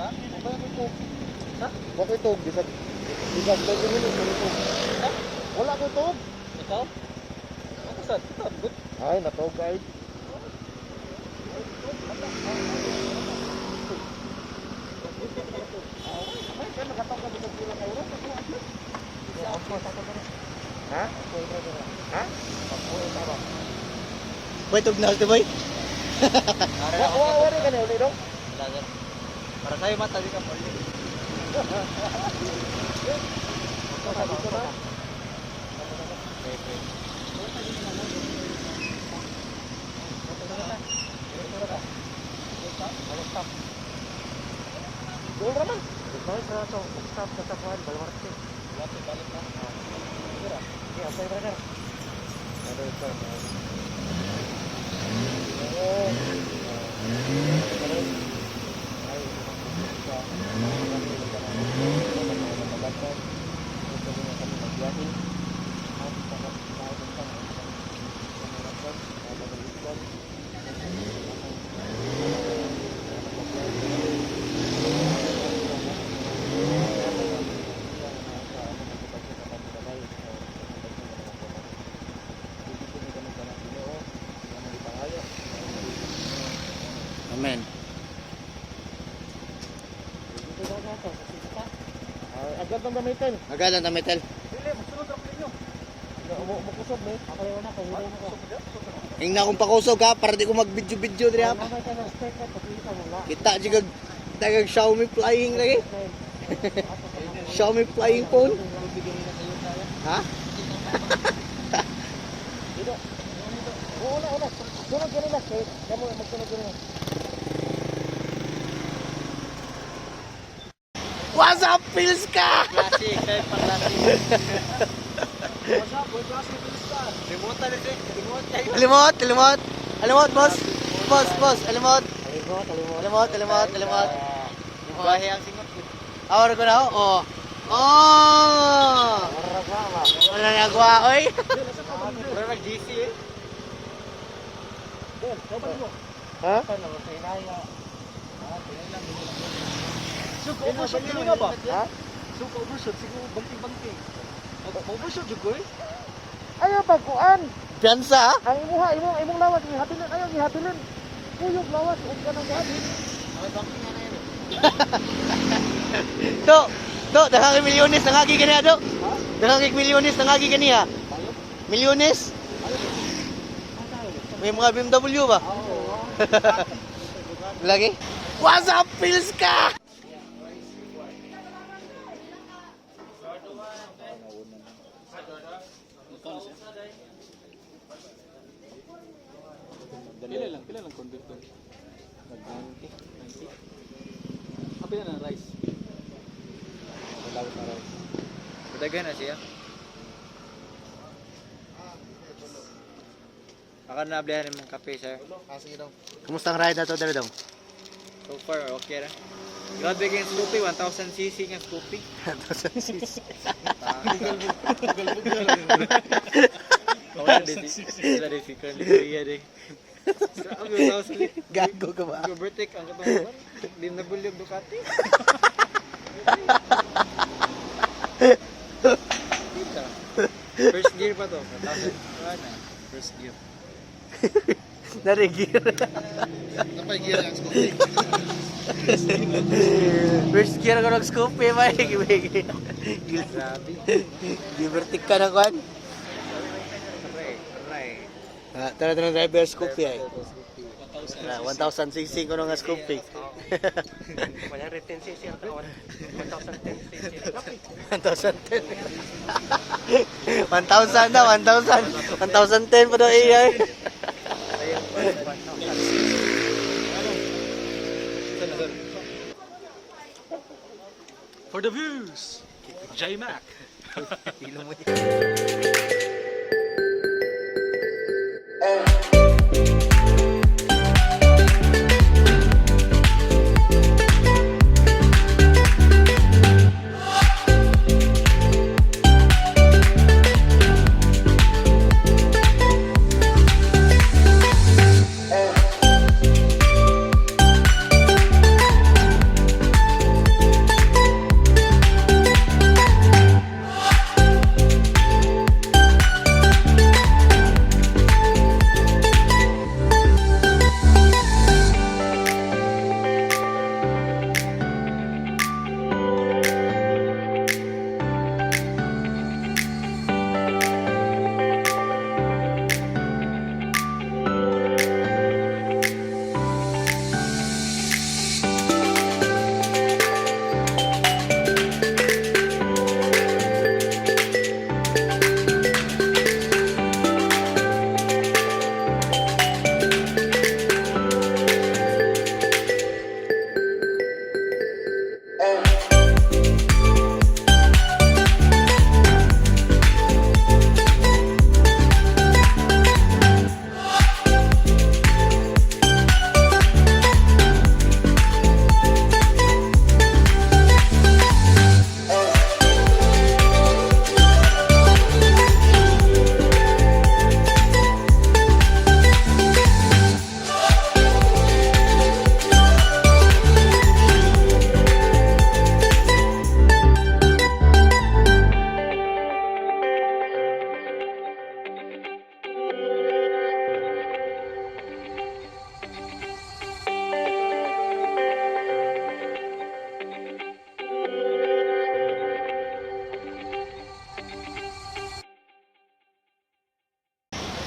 Ha? Wala ko tug. Ha? Wa ko tug bisag bisag 30 minutes wala tug. Ha? Wala ko tug. Ikaw? Ako sa kita, good. Ay, natog ay. Ha? Ha? Boy, tugnaw to, boy. Wa wa wa rin ka na uli dong. Wala, sir. Para sa'yo mata, di ka muli. Dito na. Okay, okay. Doon raman. Balik sa ato, stop sa tapuan, Baluarte. Balik na. Okay, okay, brother. Brother, sir. Oo. Amen. Agad lang gamitin. Agad lang metal. Dili, magsunod ra ko ninyo. Mukusog ni. Hing na akong pakusog ha, para di ko mag-video-video diri ha. Kita jigag tagag Xiaomi flying lagi. Xiaomi flying phone. Ha? Dito. Oo na, una. Sunod ganun na. Kay kamo magsunod ganun. What's up, Pils ka? Classic, type pa classic. What's up, boy? Classic, bilis ka. Remote na rin, remote kayo. Alimot, alimot. Alimot, boss. Boss, boss, alimot. Alimot, alimot. Alimot, alimot, alimot. Bahe ang singot. Awar ko na, oh. Oh! Wala nagwa, oy. Wala nag-GC eh. Ha? Suka overshot kini nga ba? Ha? Suka overshot siguro bangking-bangking. Overshot jud ko eh. Ayaw pagkuan. Piyansa, ha? Ang imuha, imong imong lawas gihabilin, ayaw gihabilin. Kuyog lawas ug kanang gihabilin. Do, do, daghang kay milyones nangagi kaniya, do. Daghang kay milyones nangagi kaniya. Milyones? May mga BMW ba? Lagi? What's up, Pils ka? Pila lang converter? Nag 90. 90. Pila na rice? Madagan na siya. Baka naablihan ng kape, sir. Kumusta ang ride na to, dere dong? So far, okay ra. Grabe kayong Scoopy, 1000 cc nga Scoopy. Wala din. Wala din si Carly Korea din. Grabe, 1000. Gago ka ba? Overtake ang katong BMW Ducati. Kita. First gear pa to. 1000. Wala na. First gear. Narigir. Napay gear ang Scoopy. First gear ko nag-scoop eh, may. Grabe. Givertik ka na kwan. Aray, aray. Ah, tara tara driver Scoopy ay. Tara, 1000 cc ko nga Scoopy. 110 cc ang tawan. 1010 cc. 1010. 1000 na, 1000. 1010 pa daw AI. For the views, J Mac.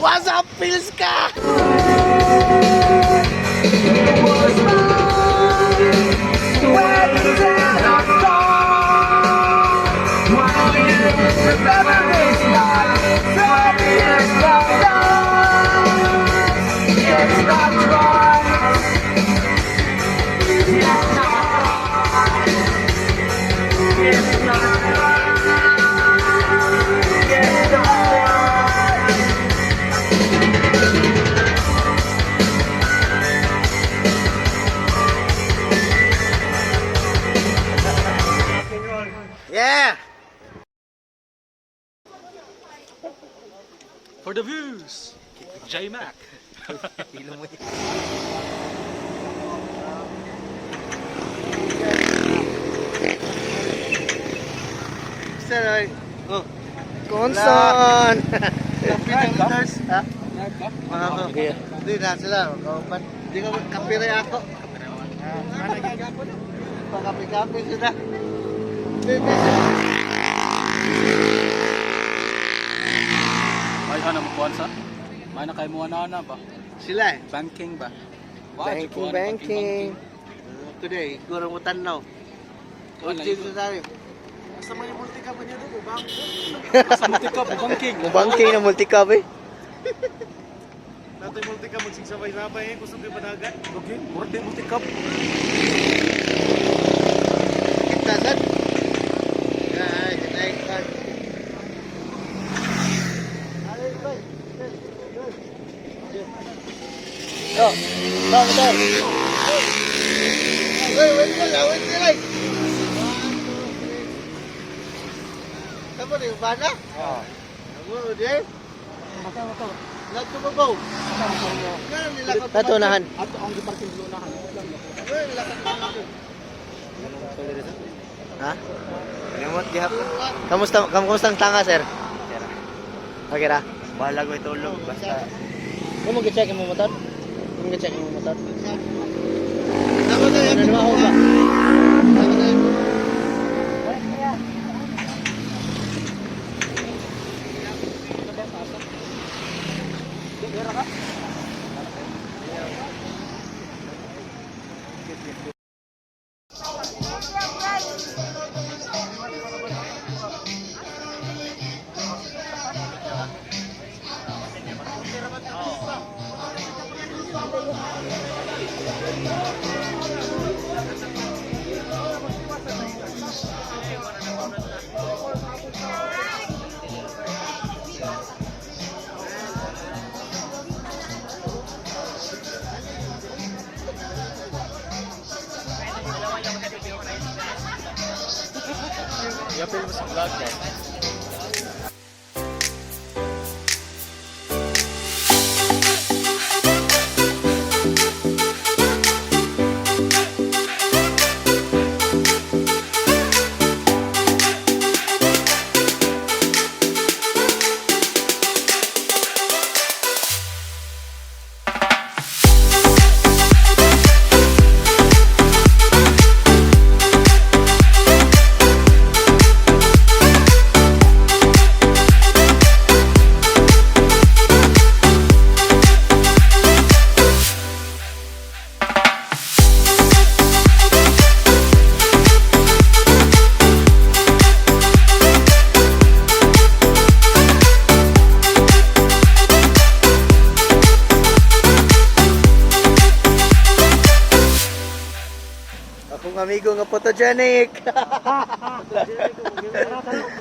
What's up, Pilska? Yeah! For the views, J Mac. Sir, ay. Oh. Konson! Ha? Mga ko. Hindi na sila. Kaupan. Hindi ko kapire ako. Pakapi-kapi sila. Hindi, May na mo sa? May na kay mo na ba? Sila eh. Banking ba? Banking, banking. Today, guro mo tanaw. Wala, Kung sa tayo. Sa mga multicab niya do, bang. Sa multicab, banking. Banking na multicab eh. Natoy multicab magsigsabay-sabay eh kusog gyud padagan. Okay, murag di multicab. Kita sad. Ay, kita sad. Oh, bang, bang. Wait, wait, wait, wait, wait. Kamu di mana? Oh. Kamu di? Nagtumabaw. Tato nahan. Ato ang giparking sa unahan. Ha? Kamot gihapon. Kamusta kamusta ang tanga, sir? Okay ra. Bahala ko itulog basta Kamo gi-check imong motor? Kamo gi-check imong motor? Ano naman ako ba? Yapil mo sa vlog ba? amigo nga photogenic.